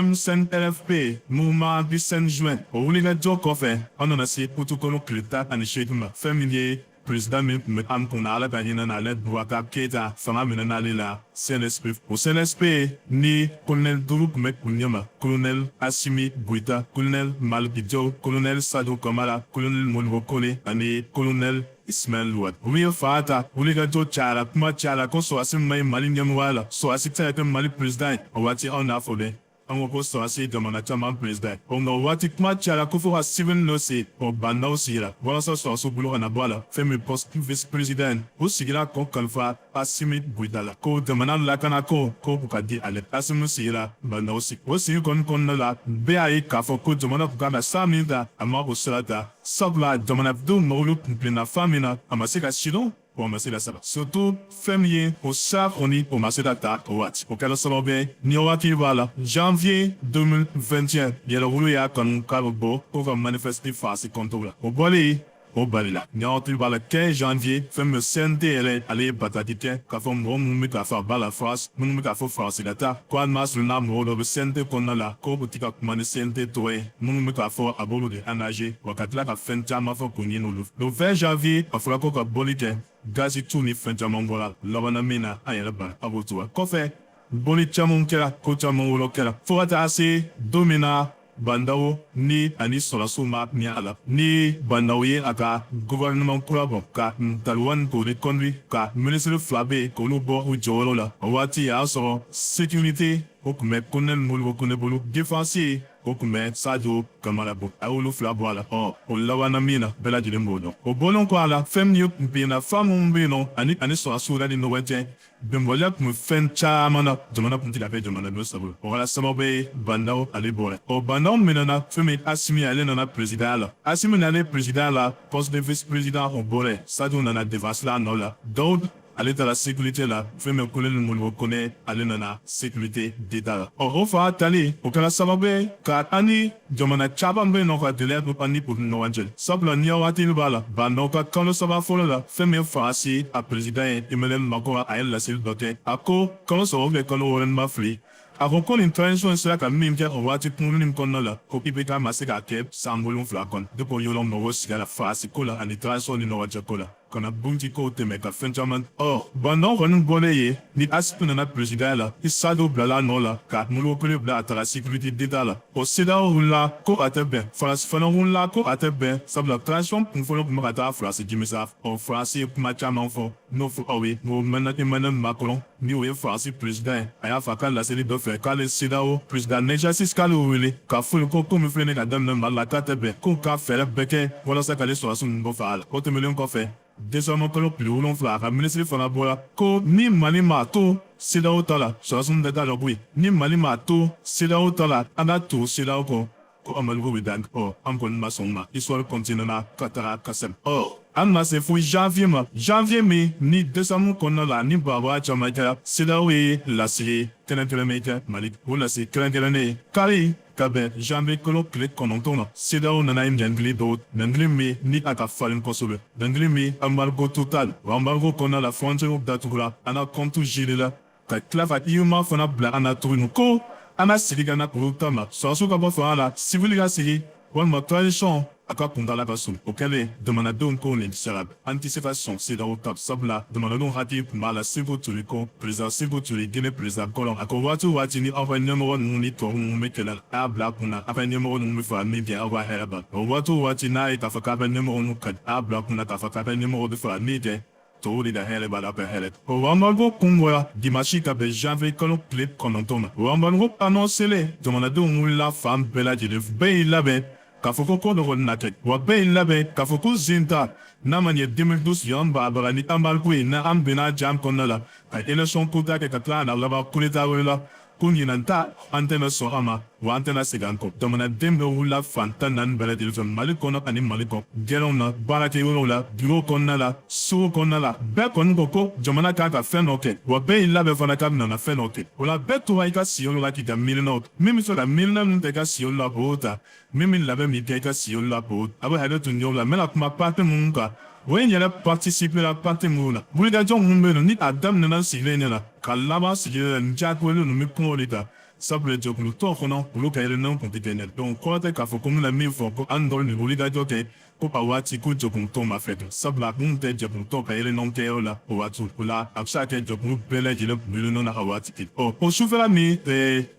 M5 RFP, Mouvement du 5 juin, o wulikajɔ kɔfɛ, an nana se utukalo tile 18 ma. Fɛn min ye président min tun bɛ an kunna, Ala ka hinɛ n'ale, Bubakar Keyita, fanga minɛ la CNSP. O CNSP ni colonel duuru tun bɛ u ɲɛma: colonel Assimi Goïta, colonel Malick Diaw, colonel Sadio Kamara, colonel Modibo Kone ani colonel Ismaël Wade. Olu ye fanga ta. Wulikajɔ cayara, kuma cayara ko sɔrɔdasi min ma ɲi Mali ɲɛmɔgɔya la, sɔrɔdasi tɛ se ka kɛ Mali président ye. O waati, anw n'a fɔ dɛ, an ko ko sɔrɔdasi ye jamana caman président ye. O nka o waati, kuma cayara ko fo ka civil dɔ sigi. O Bah N'Daw sigira walasa sɔrɔdasiw bolo kana bɔ a la. Fɛn min poste vice président, o sigira k'o kalifa Assimi Goïta la, ko jamana lakana ko u ka di ale. Assimi sigira, Bah N'Daw sigi. O sigi kɔni kɔnɔna la, bɛɛ y'a ye k'a fɔ ko jamana tun kan ka sira min ta, a ma o sira ta, sabula jamanadenw mago tun tilenna fan min na, a ma se ka sidɔn, o ma se ka sara. Surtout fɛn min ye o sira kɔni, o ma se ka ta o waati. O kɛra sababu ye ni waati b'a la, janvier 2021, Yɛrɛwolo y'a kanu k'a bɛ bɔ ko ka manifester Faransi contre la. O bɔlen, o balila. Ni waati b'a la, 15 janvier, fɛn min CNT yɛrɛ, ale ye bataki kɛ k'a fɔ mɔgɔ minnu bɛ k'a fɔ a b'a la France, minnu bɛ k'a fɔ Faransi ka taa, ko hali n'a sɔrɔ n'a mɔgɔ dɔ bɛ CNT kɔnɔna la, ko u tɛ ka kuma ni CNT tɔgɔ ye, minnu bɛ k'a fɔ a b'olu de engagé wa, ka tila ka fɛn caman fɔ k'o ɲini olu. Le 20 janvier, a fɔra ko ka bɔli kɛ, gazi tu ni fɛn caman bɔra labanna min na, an yɛrɛ ban a b'o tuba kɔfɛ. Bɔli caman kɛra, ko caman wɛrɛ kɛra, fo ka taa se don min na Bah N'Daw ni ani sɔrɔdasiw ma ɲɛ a la, ni Bah N'Daw ye a ka gouvernement kura bɔ ka Taliwan k'o reconduit, ka ministre fila bɛ yen k'olu bɔ u jɔyɔrɔ la. O waati a y'a sɔrɔ sécurité, o tun bɛ colonel Modibo Kone bolo, défense, o tun bɛ Sadio Kamara bolo. A y'olu fila bɔ a la. Ɔ o labanna min na, bɛɛ lajɛlen b'o dɔn. O bɔlen kɔ a la, fɛn min ye kunpiyenna fan minnu bɛ yen nɔ, ani sɔrɔdasiw yɛrɛ ni ɲɔgɔn cɛ, bɛnbaliya tun bɛ fɛn caman na. Jamana tun tɛ ka kɛ jamanadenw sago ye. O kɛra sababu ye Bah N'Daw ale bɔra. Ɔ Bah N'Daw minɛna. Fɛn min Assimi, ale nana président la. Assimi nalen président la, poste de vice président, o bɔra yen. Sadio nana défense la nɔ la. Dawud, ale taara sécurité la. Fɛn min colonel Modibo Kone, ale nana sécurité d'État la. Ɔ o fa tali, o kɛra sababu ye ka an ni jamana caman bɛ yen nɔ ka gɛlɛya don an ni u ni ɲɔgɔn cɛ, sabula ni waati b'a la, Bah N'Daw ka kalo 3 fɔlɔ la, fɛn min ye Faransi a président ye, Emmanuel Macron, a ye laseli dɔ kɛ. A ko kalo 3 ou kalo 6, ma fili, a ko ko nin transition sera ka min kɛ o waati kunkurunin kɔnɔna la, ko IBK ma se k'a kɛ san 7 kɔnɔ. Depuis o yɔrɔ, mɔgɔw sigara Faransi ko la ani transition ni ɲɔgɔn cɛ ko la, ka na bunti kow tɛmɛ ka fɛn caman. Ɔ Bah N'Daw kɔni bɔlen ye, ni Assimi nana président la, i Sadio bilala nɔ la, ka Modibo Kone bila a taga sécurité d'État la. O CEDEAO wulila ko a tɛ bɛn, Faransi fana wulila ko a tɛ bɛn, sabula transition kun fɔlɔ tun bɛ ka taa Faransi jimisa. Ɔ Faransi ye kuma caman fɔ, n'o fɔ aw ye n'o mɛnna Emmanuel Macron, ni o ye Faransi président ye, a y'a fɔ a ka laseli dɔ fɛ k'ale CEDEAO président exercice, k'ale wele k'a fɔ ye ko ko min filɛ nin ka daminɛ Mali la, k'a tɛ bɛn, k'u ka fɛɛrɛ bɛɛ kɛ walasa k'ale sɔrɔdasi ninnu bɔ fanga la. O tɛmɛnen kɔfɛ, décembre kalo tile 7, a ka minisiri fana bɔra ko ni Mali m'a to CEDEAO ta la, sɔrɔdasi ninnu tɛ taa dɔ bɔ yen. Ni Mali m'a to CEDEAO ta la, an ka to CEDEAO kɔ, ko embargo bɛ da. Ɔ an kɔni ma sɔn ma. Histoire continue na ka taga ka sɛbɛn. Ɔ an na se fo janvier ma, janvier min ni décembre kɔnɔna la, ni baba caman kɛra, CEDEAO ye lasigi kɛrɛnkɛrɛnnen kɛ Mali. O lasigi kɛrɛnkɛrɛnnen ye kari ka bɛn janvier kalo tile 9 ma. CEDEAO nana ye ɲangili dɔw, ɲangili min ni a ka farin kosɛbɛ, ɲangili min embargo total. O embargo kɔnɔna la, frontière datugura, an ka compte gelé la, ka tila ka UEMOA fana bila an na tuguni ko an ka segin ka na olu ta ma, sɔrɔdasiw ka bɔ fanga la, civil ka sigi, walima transition a ka kuntala ka surun. O kɛlen, jamanadenw ko nin sera, an tɛ se ka sɔn CEDEAO ta, sabula jamanadenw hakili tun b'a la Sékou Touré ko, président Sékou Touré, Guinée président kɔrɔ, a ko waati o waati ni aw ka ɲɛmɔgɔ ninnu ni tubabu ninnu bɛ kɛlɛ la, a y'a bila a kunna aw ka ɲɛmɔgɔ ninnu bɛ fɛ ka min kɛ, aw ka hɛrɛ b'a o waati o waati n'a ye k'a fɔ k'a bɛ ɲɛmɔgɔ ninnu ka di, a y'a bila a kunna k'a fɔ k'a bɛ ɲɛmɔgɔ bɛ fɛ ka min kɛ, tɔw de ka hɛrɛ b'a la, ka hɛrɛ. O embargo kun bɔra dimanche ka bɛn janvier kalo tile 9 ma. O embargo annoncé, jamanadenw wulila fan bɛɛ lajɛlen, bɛɛ y'i labɛn k'a fɔ ko ko dɔ kɔni na kɛ wa, bɛɛ y'i labɛn k'a fɔ ko sen ta n'a ma ɲɛ 2012 y'an baga ni embargo ye, n'an bɛnna jan kɔnɔna la ka élection kota kɛ, ka tila ka na laban coup d'état wɛrɛ la, ko ɲinan ta, an tɛna sɔn a ma wa, an tɛna segin an kɔ. Jamanaden bɛɛ wulila fan 14 bɛɛ lajɛlen fɛ, Mali kɔnɔ ani Mali kɔ, gɛlɛnw na, baarakɛyɔrɔw la, bureau kɔnɔna la, sugu kɔnɔna la, bɛɛ kɔni ko ko jamana kan ka fɛn dɔ kɛ wa, bɛɛ y'i labɛn fana k'a bɛna fɛn dɔ kɛ. O la, bɛɛ tora i ka sigiyɔrɔ la k'i ka miirinaw. Min bɛ fɛ ka miirina min ta i ka sigiyɔrɔ la, k'o ta. Min bɛ labɛn min kɛ i ka sigiyɔrɔ la, k'o a bɛ hakɛ to ɲɔgɔn la. N bɛna kuma parti minnu kan, o ye n yɛrɛ participer la parti minnu na, wulikajɔ minnu bɛ yen nɔ, ni a daminɛna sigilen ɲɛna ka laban sigilen la, nin diyagoyalen ninnu bɛ kuma o de kan. Sabula jɛkulu tɔw kɔnɔ, olu ka réunion tun tɛ kɛ dɛ. Donc kɔrɔ tɛ k'a fɔ ko n bɛna min fɔ ko an dɔrɔn de wulikajɔ kɛ ko a waati ko jɛkulu tɔw ma fɛ. Sabula mun tɛ jɛkulu tɔw ka réunion kɛyɔrɔ la o waati o la, a bɛ se ka kɛ jɛkulu bɛɛ lajɛlen tun bɛ réunion na a waati kelen. Ɔ, o sufɛla min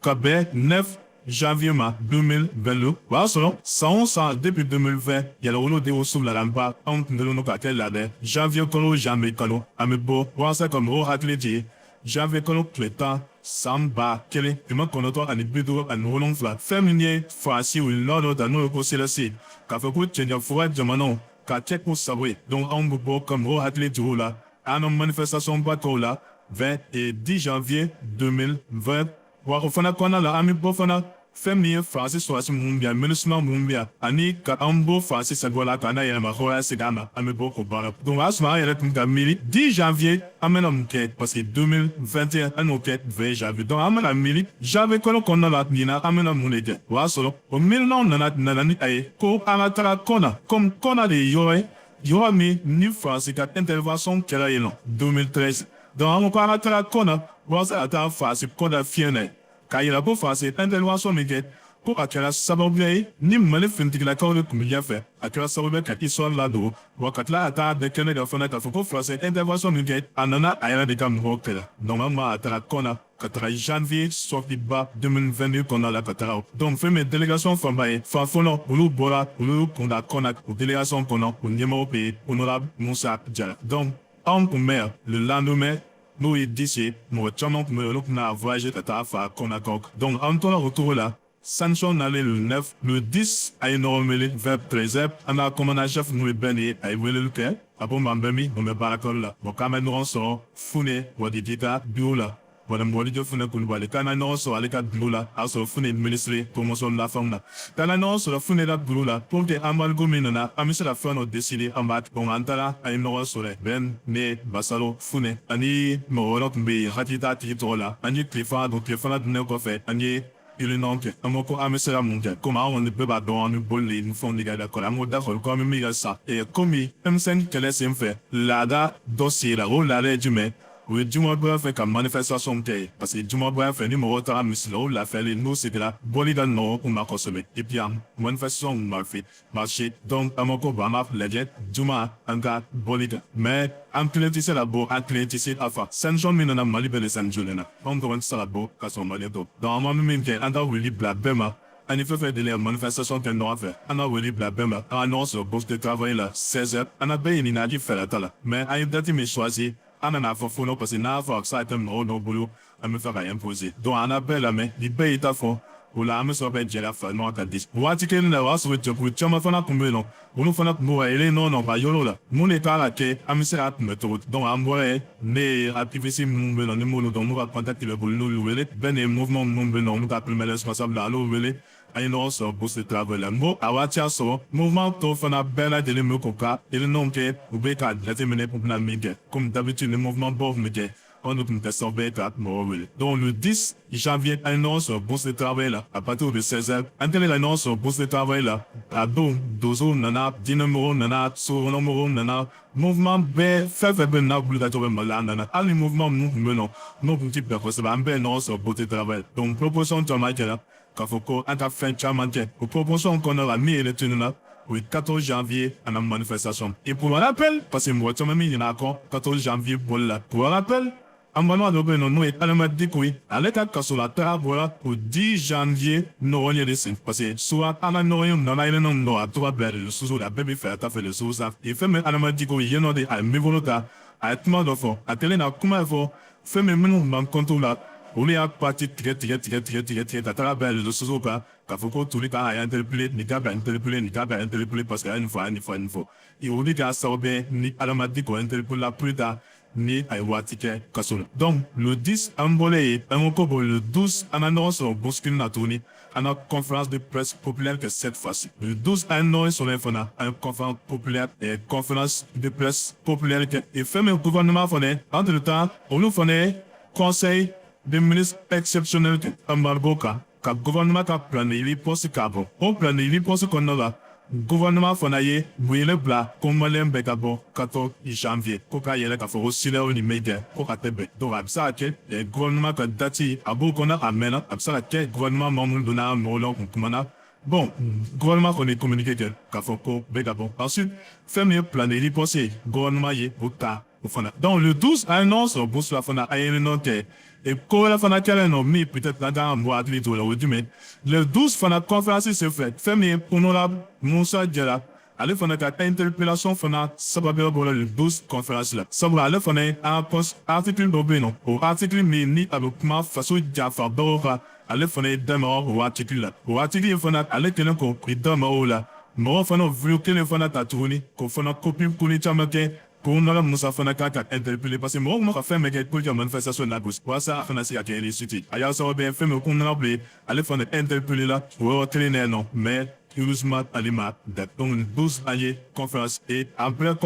ka bɛn 9 janvier ma 2022, o y'a sɔrɔ san o san depuis 2020, Yɛrɛwolo de su laadaba anw tun kɛlen don ka kɛ laada. Janvier kalo o janvier kalo, an bɛ bɔ walasa ka mɔgɔw hakili jigin janvier kalo tile 10, san 1957, fɛn min ye Faransi u ye loi dɔ ta, n'o ye ko CLSC, k'a fɔ ko cɛncɛnfuga jamanaw ka kɛ k'u sago ye. Donc anw bɛ bɔ ka mɔgɔw hakili jigin o la. An ka manifestation ba k'o la 20 et 10 janvier 2020. Wa o fana kɔnɔna la, an bɛ bɔ fana fɛn min ye Faransi sɔrɔdasi minnu bɛ yan, MINUSMA minnu bɛ yan, ani ka an bɔ Faransi sagoya la k'an yɛlɛma hɔrɔnya segin an ma, an bɛ bɔ k'o baara. Donc o y'a sɔrɔ an yɛrɛ tun ka miiri 10 janvier an bɛna mun kɛ, parce que 2021 an y'o kɛ 20 janvier. Donc an bɛna miiri janvier kalo kɔnɔna la ɲinan, an bɛna mun de kɛ? O y'a sɔrɔ o miirinaw nana ni a ye ko an ka taga Kɔna, comme Kɔna de ye yɔrɔ ye, yɔrɔ min ni Faransi ka intervention kɛra yen nɔ 2013. Donc an ko ko an ka taga Kɔna walasa ka taa Faransi kɔda fiɲɛ na ye, k'a yira ko Faransi intervention min kɛ, ko a kɛra sababu ye ni Mali finitigilakaw de tun bɛ ɲɛfɛ, a kɛra sababu ye ka histoire ladon. Wa ka tila ka taa bɛɛ kɛnɛ kan fana k'a fɔ ko Faransi intervention min kɛ, a nana a yɛrɛ de ka mɔgɔw kɛlɛ. Donc an ma a taga Kɔna ka taga janvier sortie ba 2022 kɔnɔna la ka taga. Donc fɛn min délégation fanba ye, fan fɔlɔ olu bɔra, olu y'u kunda Kɔna. O délégation kɔnɔ, o ɲɛmɔgɔ bɛ yen, honorable Musa Jara. Donc anw tun bɛ yan le lendemain, n'o ye 10 ye, mɔgɔ caman tun bɛ yen, olu tun bɛna voyager ka taa fa Kɔnakaw. Donc an tora o cogo la. Sanction nalen le 9, le 10, a ye ɲɔgɔn wele vers 13 heures. An ka commandant chef, n'o ye bɛn ye, a ye weleli kɛ a ko m'an bɛ min, o bɛ baarakɛyɔrɔ la. Bon, k'an bɛ ɲɔgɔn sɔrɔ Fune Wadidita bureau la. Wala Mɔgɔlijɔ Fune Kulubali, k'an ka ɲɔgɔn sɔrɔ ale ka bureau la. A y'a sɔrɔ Fune ye ministre promotion de la femme na. K'an ka ɲɔgɔn sɔrɔ Fune ka bureau la pour que embargo min nana, an bɛ se ka fɛn dɔ décider, an b'a. Bon, an taara, an ye ɲɔgɔn sɔrɔ yen. Bɛn, ne, Basalo, Fune ani mɔgɔ wɛrɛ tun bɛ yen, hakili t'a tigi tɔgɔ la. An ye tile fana dun. Tile fana dunnen kɔfɛ, an ye réunion kɛ. An ko ko an bɛ se ka mun kɛ, komi an kɔni bɛɛ b'a dɔn an bɛ boli ni fɛnw de kɛ. D'accord, an ko d'accord, ko an bɛ min kɛ sisan, komi M5 kɛlɛ sen fɛ, laada dɔ sigira. O laada ye jumɛn? O ye jumadonya fɛ ka manifestation kɛ yen, parce que jumadonya fɛ, ni mɔgɔw taara misi la, o lafiyalen n'u seginna, bɔli ka nɔgɔn u ma kosɛbɛ. Et puis manifestation ma fait marcher. Donc an ko ko bon, an b'a lajɛ juma an ka bɔli kɛ, mais an kelen tɛ se ka bɔ, an kelen tɛ se a fa. Sanction min nana, Mali bɛɛ de sanctionné na, anw dɔrɔn tɛ se ka bɔ ka sɔrɔ Mali to. Donc an ma min kɛ, an ka wele bila bɛɛ ma, ani fɛn fɛn deli ka manifestation kɛ ɲɔgɔn fɛ, an ka wele bila bɛɛ ma, an ka ɲɔgɔn sɔrɔ poste de travail la 16 heures. An na bɛɛ ɲininka i fɛɛrɛ ta la, mais an ye date min choisi, an nana fɔ fɔlɔ, parce que n'a fɔ a bɛ se ka kɛ mɔgɔw dɔw bolo an bɛ fɛ ka imposer. Donc an na bɛɛ lamɛn, ni bɛɛ y'i ta fɔ o la, an bɛ sɔrɔ ka jɛ ka fara ɲɔgɔn kan di. Waati kelen na, o y'a sɔrɔ jɛkulu caman fana tun bɛ yen nɔ, olu fana tun b'u ka réunion nɔ ka yɔrɔ la, mun de kan ka kɛ, an bɛ se k'a kunbɛ cogo di? Donc an bɔra yen, ne ye activiste minnu bɛ yen nɔ, ni m'olu dɔn, n'u ka contact bɛ bolo, n'olu wele. Bɛɛ ni mouvement minnu bɛ yen nɔ, olu ka premier responsable la, ale wele, an ye ɲɔgɔn sɔrɔ poste de travail la. N ko a waati y'a sɔrɔ mouvement tɔw fana bɛɛ lajɛlen bɛ k'u ka réunion kɛ, u bɛ k'a jateminɛ u bɛna min kɛ. Comme d'habitude, ni mouvement baw tun bɛ kɛ, anw de tun tɛ sababu ye ka mɔgɔw wele. Donc le 10 janvier, an ye ɲɔgɔn sɔrɔ poste de travail la à partir de 16 heures. An kɛlen ka ɲɔgɔn sɔrɔ poste de travail la, a don donsow nana, diinɛmɔgɔw nana, sokɔnɔmɔgɔw nana, mouvement bɛɛ, fɛn fɛn bɛ n'a wuli ka jɔ bɛ Mali la, an nana. Hali ni mouvement minnu tun bɛ yen nɔ, n'o tun ti bɛn kosɛbɛ, an bɛɛ ye ɲɔgɔn sɔrɔ poste de travail. Donc proposition caman kɛra k'a fɔ ko an ka fɛn caman kɛ. O proposition kɔnɔna la, min yɛrɛ tununa, o ye 14 janvier à la manifestation. Et pour le rappel, parce que mɔgɔ caman min ɲinɛ a kɔ 14 janvier bɔli la, pour le rappel, an balima dɔ bɛ yen nɔ, n'o ye Adama Diko ye, ale ka kasola taga bɔra o 10 janvier ɲɔgɔn ye de sen, parce que souvent an ka ɲɔgɔn ye nana yɛlɛnna dɔ, a tora bila réseaux sociaux la, a bɛɛ bɛ fɛ ka taa fɛ réseaux sanfɛ. Fɛn min Adama Diko ye yen nɔ de, a ye micro ta, a ye kuma dɔ fɔ. A kɛlen ka kuma fɔ, fɛn min minnu tun b'an compte la, olu y'a parti tigɛ tigɛ tigɛ tigɛ tigɛ tigɛ ka taga bila réseaux sociaux kan k'a fɔ ko Toli kan ka interpellé, nin kan ka interpellé, nin kan ka interpellé, parce que a ye nin fɔ, a ye nin fɔ, a ye nin fɔ. Olu kɛra sababu ye ni Adama Diko interpellé la plus tard, ni a ye waati kɛ kaso la. Donc le 10, an bɔlen yen, an ko ko bon, le 12, an ka ɲɔgɔn sɔrɔ Boskini na tuguni, an ka conférence de presse populaire kɛ cette fois-ci. Le 12, an ye ɲɔgɔn sɔrɔ yen fana, an ye conférence populaire et conférence de presse populaire kɛ. Et fɛn min gouvernement fana, entre temps, olu fana ye conseil des ministres exceptionnel kɛ embargo kan, ka gouvernement ka plan de riposte k'a bɔ. O plan de riposte kɔnɔna la, Gouvernement fana ye wele bila ko Malien bɛɛ ka bɔ 14 janvier, ko k'a yɛrɛ k'a fɔ ko CEDEAO ni min kɛ, ko ka tɛ bɛn. Donc a bɛ se ka kɛ gouvernement ka date a b'o kɔnɔ a mɛnna, a bɛ se ka kɛ gouvernement maa minnu donna mɔgɔw la kun kumana. Bon, gouvernement kɔni ye communiqué kɛ k'a fɔ ko bɛɛ ka bɔ. Ensuite, fɛn min ye plan de riposte ye, gouvernement ye o ta o fana. Donc le 12, a ye ɲɔgɔn sɔrɔ Boussoura fana, a ye réunion kɛ. Et ko wɛrɛ fana kɛlen nɔ min peut-être an kan ka mɔgɔ hakili to o la, o ye jumɛn? Le 12 fana, conférence senfɛ, fɛn min ye honorable Musa Jara, ale fana ka interpellation fana sababu bɔra le 12 conférence la, sabula ale fana ye an ka article dɔ bɛ yen nɔ, o article min ni a bɛ kuma faso janfabagaw kan, ale fana ye da maga o article la. O article in fana, ale kɛlen k'o da maga o la, mɔgɔ fana vidéo kelen fana ta tuguni k'o fana copie kuli caman kɛ ko honorable Musa fana kan ka interpeller, parce que mɔgɔw ma ka fɛn bɛɛ kɛ pour que manifestation lagosi walasa a fana se ka kɛ réussite. A y'a sababu ye fɛn min ko honorable ye, ale fana interpeller la o yɔrɔ kelen na yen nɔ, mais heureusement ale ma date. Donc 12, an ye conférence et après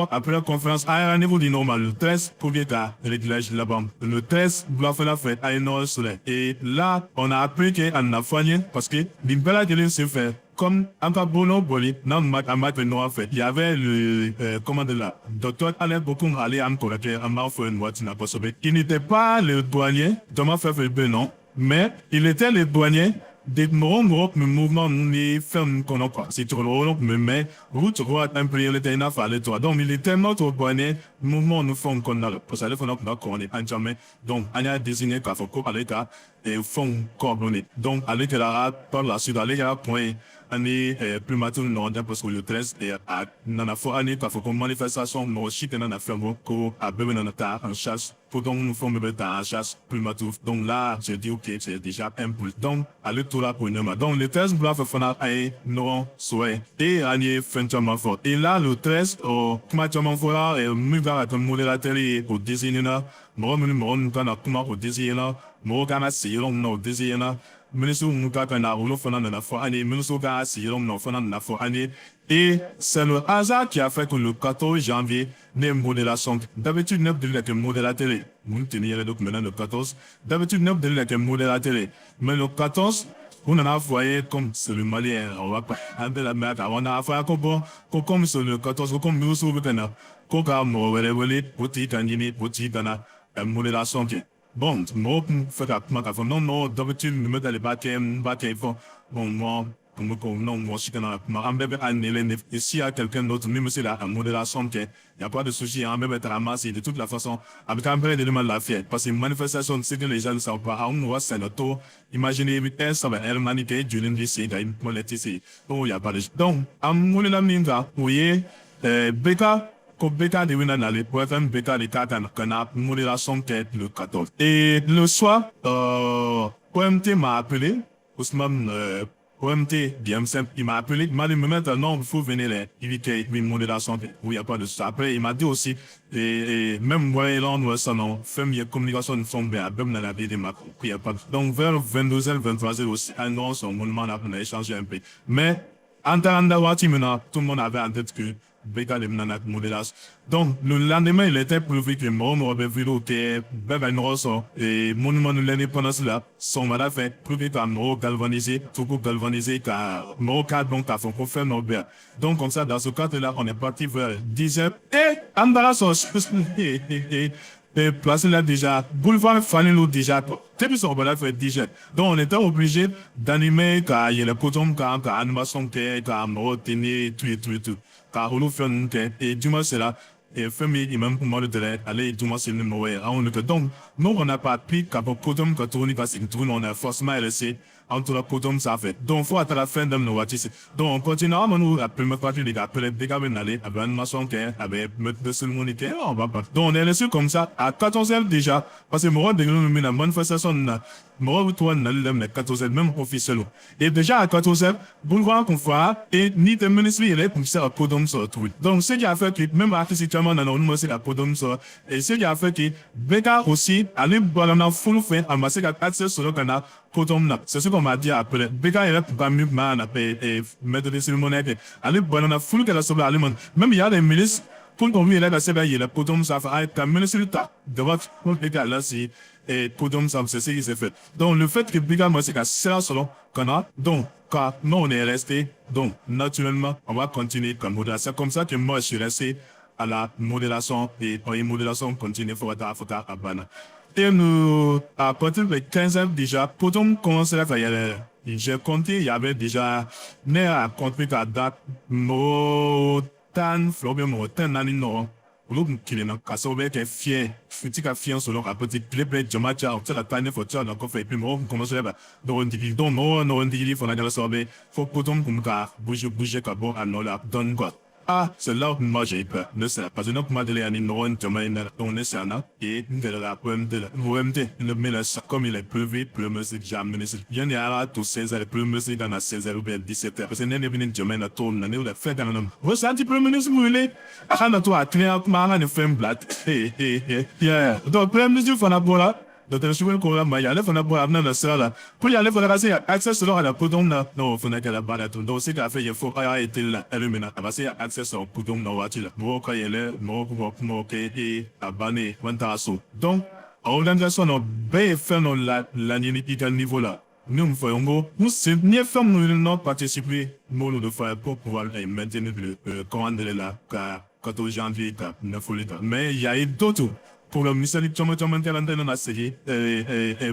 conférence, an ye rendez-vous di normal le 13 pour que ka réglage laban. Le 13 wulafɛla fɛ, an ye ɲɔgɔn sɔrɔ et là on a appris que a nana fɔ an ye, parce que nin bɛɛ lajɛlen senfɛ, comme an ka bolo boli n'an ma an b'a kɛ ɲɔgɔn fɛ, il y avait le comment de la docteur Alain Bokoum, ale an kɔrɔkɛ, an b'a fɔ nin waati na kosɛbɛ. Il n'était pas le doyen jama fɛn fɛn bɛ yen nɔ, mais il était le doyen de mɔgɔ mɔgɔ tun bɛ mouvement ninnu ni fɛn ninnu kɔnɔ quoi. C'est cɛkɔrɔba tun bɛ, mais olu cɛkɔrɔba imprégné tɛ i n'a fɔ ale tɔgɔ. Donc il était notre doyen mouvement ninnu fɛnw kɔnɔna la, parce que ale fana tun ka kɔrɔ ni an caman. Donc an y'a désigné k'a fɔ ko ale ka fɛnw coordonné. Donc ale kɛra, par la suite, ale kɛra point ye ani primature ni ɲɔgɔn cɛ, parce que le 13, a nana fɔ ani k'a fɔ ko manifestation mɔgɔ si tɛna na fɛn bɔ, ko a bɛɛ bɛ na ta en charge, ko donc ninnu fɛnw bɛɛ bɛ ta en charge primature. Donc là j'ai dit ok, c'est déjà un plus. Donc ale tora o ɲɛ ma. Donc le 13 wula fɛ fana, a ye ɲɔgɔn sɔrɔ yen et an ye fɛn caman fɔ. Et là le 13, kuma caman fɔra. Min kan ka kɛ modérateur ye, o désigné na, mɔgɔ minnu kan na kuma, o désigné na, mɔgɔw kan ka sigi yɔrɔ min na, o désigné na, ministre minnu ka kan na, olu fana nana fɔ an ye, ministre kan ka sigi yɔrɔ min na, o fana nana fɔ an ye. Et c'est le hasard qui a fait que le 14 janvier, ne ye modération. D'habitude ne deli ka kɛ modérateur ye, mun tɛ ni yɛrɛ de tun bɛ na le 14. D'habitude ne deli ka kɛ modérateur ye, mais le 14, u nana fɔ a ye, comme c'est le Mali, on va pas an bɛ la mɛ a kan, on a fɔ a ko bon, ko comme c'est le 14, ko comme ministre bɛ ka na, ko ka mɔgɔ wɛrɛ wele, o tigi ka ɲini, o tigi ka na modération kɛ. Bon, mɔgɔw tun fɛ ka kuma k'a fɔ non non, d'habitude nin bɛ taa b'a kɛ, n b'a kɛ fɔ. Bon, moi ko non, mɔgɔ si kana kuma, an bɛɛ bɛ a nɛlɛ. Et s'il y a quelqu'un d'autre min bɛ se ka modération kɛ, y a pas de souci, an bɛɛ bɛ taga marcher. De toute la façon, a bɛ taa an bɛɛ lajɛlen ma lafiya, parce que manifestation, ce que les gens ne savent pas, anw mɔgɔ sɛnɛ imaginez i bɛ heure 3, heure 4 kɛ, i joli bɛ sen kan, i kuma tɛ se. Donc y a pas de, donc an wulila min kan, o ye BK, ko BK de bɛna nalen, OFM BK de ta ka na modération kɛ le 14. Et le soir, OMT m'a appelé, Ousmane, OMT, bien simple, il m'a appelé, il m'a dit, mais non, il faut venir là, éviter une modération, où il n'y a pas de ça. Après, il m'a dit aussi, et même moi, là, nous, ça, non, fait une communication, sont bien, même dans la vie de ma, il y a pas. Donc, vers 22h, 23h aussi, un an, son monument, on a échangé un peu. Mais, en temps de maintenant, tout le monde avait en tête que BK de bɛna na modération. Donc, le lendemain, il était prévu que mɔgɔ mɔgɔ bɛ vidéo kɛ, bɛɛ bɛ ɲɔgɔn sɔrɔ et monument de l'indépendance la sɔgɔmada fɛ, pour que ka mɔgɔw galvaniser, tout galvaniser, ka mɔgɔw k'a dɔn k'a fɔ ko fɛn dɔ bɛ yan. Donc, comme ça, dans ce cadre-là, on est parti vers 10 heures et an taara sɔrɔ et place là déjà, boulevard falen déjà, depuis sɔgɔmada fɛ 10 heures. Donc, on était obligé d'animer, ka yɛlɛ podium kan, ka animation kɛ, ka mɔgɔw tenir, tout et tout et tout, ka olu fɛn ninnu kɛ. Et juma sera et fɛn min imam Umaru Dɛrɛ, ale ye juma seli ni mɔgɔ ye, an y'olu kɛ. Donc nous, on n'a pas pris ka bɔ podium kan tuguni ka segin tuguni, on a forcément resté, an tora podium sanfɛ. Donc fo ka taga fɛn daminɛ waati se. Donc on continue, an kɔni la première partie de après BK bɛ nalen, a bɛ animation kɛ, a bɛ maître de cérémonie kɛ, on va pas. Donc on est resté comme ça à 14 heures déjà, parce que mɔgɔ degelen min na manifestation na, mɔgɔw bɛ to ka nali daminɛ 14 heures, même officiel. Et déjà à 14 heures, boulevard kun fara et ni tɛ ministre yɛrɛ kun tɛ se ka podium sɔrɔ tuguni. Donc ce qui a fait que même artiste caman nana, olu ma se ka podium sɔrɔ. Et ce qui a fait que BK aussi, ale bɔra fulu fɛ, a ma se ka accès sɔrɔ ka na podium na. C'est ce qu'on m'a dit après. BK yɛrɛ tun ka min tun b'a na maître de cérémonie kɛ, ale bɔra fulu kɛra sababu ale ma. Même il y a des ministres pour qu'on yɛrɛ ka se ka yɛlɛ podium sanfɛ, a ka ministre ta devant BK lasigi et podium sanfɛ, c'est ce qui s'est fait. Donc le fait que BK ma se ka sira sɔrɔ ka na, donc Car nous, on est resté. Donc, naturellement, on va continuer comme modération. C'est comme ça que moi, je suis resté à la modération et en modération continue, faut taa a banna. Et nous, à partir de 15 heures déjà, podium commençait à y aller. J'ai compté, il y avait déjà, ne y'a compté ka da mɔgɔ 12 ou bien mɔgɔ 14 ɲɔgɔn. Olu tun kelenna ka sababu kɛ fiɲɛ ti ka fiɲɛ sɔrɔ ka petit tile bɛɛ jama ca, u tɛ se ka taa ɲɛfɛ, u tɛ se ka na kɔfɛ. Et puis mɔgɔw tun commencé ka ɲɔgɔn donc mɔgɔw ɲɔgɔn digili fana kɛra sababu ye fo podium tun bɛ ka bouger bouger ka bɔ a nɔ la dɔɔni quoi. Ah, c'est là où moi j'ai eu peur. Ne sais parce que ne kuma deli ani ɲɔgɔn jama in na. Donc ne siranna et n gɛrɛla OMT la. OMT ne bɛna sa comme il est prévu, premier ministre, j'ai amené yanni a y'a to 16 heures, premier ministre ka na 16 heures ou bien 17 heures, parce que ne bɛ nin jama in na cogo min na, ne bɛ fɛn kana na o san ti premier ministre wele a ka na to a tilen kuma an ka nin fɛn bila. Yeah. Donc premier ministre fana bɔra, docteur Choguel Kokalla Maïga, ale fana bɔra, a bɛna na sira la pour que ale fana ka se ka accès sɔrɔ ka na podium na. Non, o fana kɛra baara tun. Donc se k'a fɛ yen fo a y'a été la heure min na a ma se ka accès sɔrɔ podium na waati la, mɔgɔw ka yɛlɛ, mɔgɔw k'u ka kumaw kɛ e a bannen man taga so. Donc a organisation na, bɛɛ ye fɛn dɔ la laɲini i ka niveau la. Ne mun fɔ n ko n sen n'i ye fɛn minnu non participer, n b'olu de fɔ pour pouvoir maintenir le comment dire la ka 14 janvier ta nafolo ta. Mais il y a eu d'autres problème misɛnnin caman caman kɛra, n tɛna na segin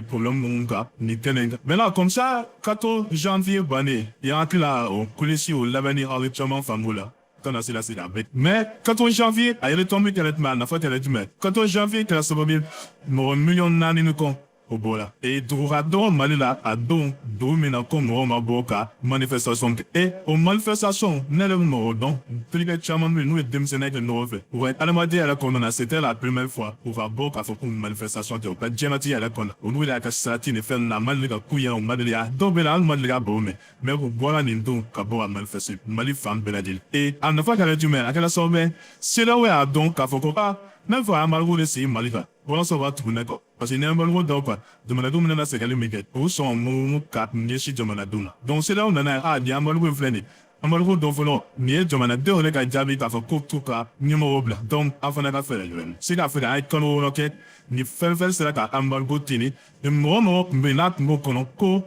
problème minnu kan nin kɛnɛ in kan. Maintenant, comme ça, 14 janvier bannen, i hakili la o kulisi o labɛnni aw ye caman faamu la kana se la se a bɛ. Mais 14 janvier a retombé kɛra jumɛn, a nafa kɛra jumɛn? 14 janvier kɛra sababu ye mɔgɔ 4 miliyɔn ni kɔ o bɔra e dugu ka dɔgɔ Mali la a don, dugu min na ko mɔgɔw ma bɔ ka manifestation kɛ. E o manifestation, ne yɛrɛ bɛ mɔgɔ dɔn, terikɛ caman bɛ yen n'u ye denmisɛnninya kɛ ɲɔgɔn fɛ, u ka adamadenya yɛrɛ kɔnɔna na, c'était la première fois u ka bɔ k'a fɔ ko manifestation kɛ u ka diɲɛlatigɛ yɛrɛ kɔnɔ. Olu yɛrɛ ka sarati ni fɛn ninnu a ma deli ka k'u ɲɛna, u ma deli ka dɔw bɛ na hali ma deli ka bɔ mɛn, mais u bɔra nin don ka bɔ ka manifester Mali fan bɛɛ lajɛlen. E a nafa kɛra jumɛn? A kɛra sababu ye CEDEAO y'a dɔn k'a fɔ ko aa n'a fɔ embargo de sigi Mali kan walasa u ka tugu ne kɔ, parce que ni embargo daw kan, jamanadenw bɛna sɛgɛli min kɛ, u sɔn mun ka ɲɛsin jamanadenw ma. Donc CEDEAO nana ye, a nin embargo in filɛ nin ye, embargo dɔ fɔlɔ nin ye jamanadenw yɛrɛ ka jaabi k'a fɔ ko t'u ka ɲɛmɔgɔw bila. Donc an fana ka fɛɛrɛ jumɛn se k'a fɛ an ye kalo 6 kɛ nin fɛn fɛn sera ka embargo teni. Mɔgɔ mɔgɔ tun bɛ yen n'a tun b'o kɔnɔ ko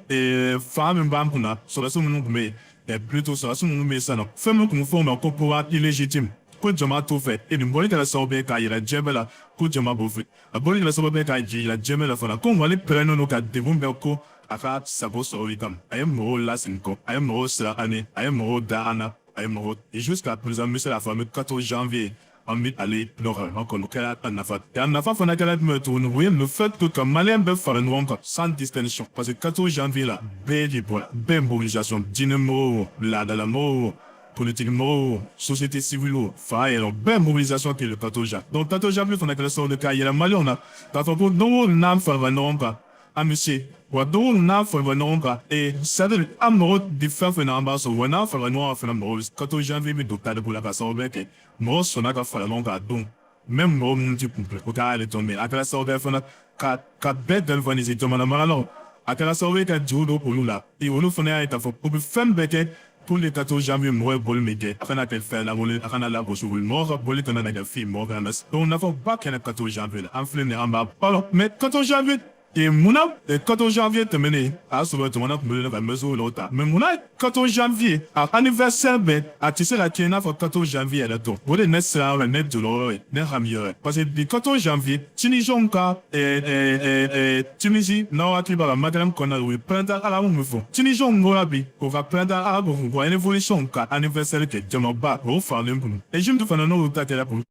fanga min b'an kunna, sɔrɔdasi minnu tun bɛ yen, plutôt sɔrɔdasi minnu bɛ yen sisan nɔ, fɛn min tun bɛ fɔ o ma ko pouvoir illégitime, ko jama t'o fɛ. E nin bɔli kɛra sababu ye k'a yira diɲɛ bɛɛ la ko jama b'o fɛ. A bɔli kɛra sababu ye k'a yira diɲɛ bɛɛ la fana ko Mali pɛrɛnnen don ka degun bɛɛ ko a ka sago sɔrɔli kama. A ye mɔgɔw lasegin kɔ, a ye mɔgɔw siran an ye, a ye mɔgɔw da an na, a ye mɔgɔw et jusqu'à présent n bɛ se k'a fɔ an bɛ 14 janvier an bɛ ale nɔgɔ kɔnɔ kɛra a nafa. A nafa fana kɛra jumɛn ye tuguni? O ye le fait que ka maliyɛn bɛɛ fara ɲɔgɔn kan sans distinction, parce que 14 janvier la bɛɛ de bɔra, bɛɛ mobilisation, diinɛmɔgɔw, laadalamɔgɔw, politique mɔgɔw, société civile, fa yɛrɛ bɛɛ mobilisation kɛ le 14 janvier. Donc 14 janvier fana kɛra sababu ye k'a yira maliyɛnw na k'a fɔ ko don o don n'an farala ɲɔgɔn kan an bɛ se wa, don o don n'an farala ɲɔgɔn kan e c'est à dire an mago di fɛn fɛn na an b'a sɔrɔ wa, n'an farala ɲɔgɔn kan fana mɔgɔ 14 janvier bɛ don tariku la ka sababu kɛ mɔgɔ sɔnna ka fara ɲɔgɔn kan a don, même mɔgɔ minnu ti kun o k'a retombé. A kɛra sababu ye fana ka bɛɛ galvaniser jamana maralaw, a kɛra sababu ye ka juru don olu la. Olu fana y'a ye k'a fɔ u bɛ fɛn bɛɛ kɛ pour le 14 janvier mɔgɔ ye bɔli min kɛ, a kana kɛ fɛn lankolon, a kana lagosi, mɔgɔ ka bɔli kana na kɛ fi mɔgɔ kana na. Donc nafaba kɛra 14 janvier la, an filɛ nin ye an b'a alors. Mais 14 janvier et munna 14 janvier tɛmɛnen a y'a sɔrɔ jamana tun bɛ ka mesure dɔw ta, mais munna 14 janvier a anniversaire bɛɛ a tɛ se ka kɛ i n'a fɔ 14 janvier yɛrɛ tɔ? O de ne siran yɔrɔ, ne jɔrɔ yɔrɔ ye, ne hami yɔrɔ ye, parce que bi 14 janvier Tunisiens ka Tunisie, n'aw hakili b'a la Maghreb kɔnɔna la, u ye printemps arabe min fɔ, Tunisiens bɔra bi k'u ka printemps arabe u ka révolution ka anniversaire kɛ, jamaba o faralen kun. Égypte fana n'olu ta kɛra.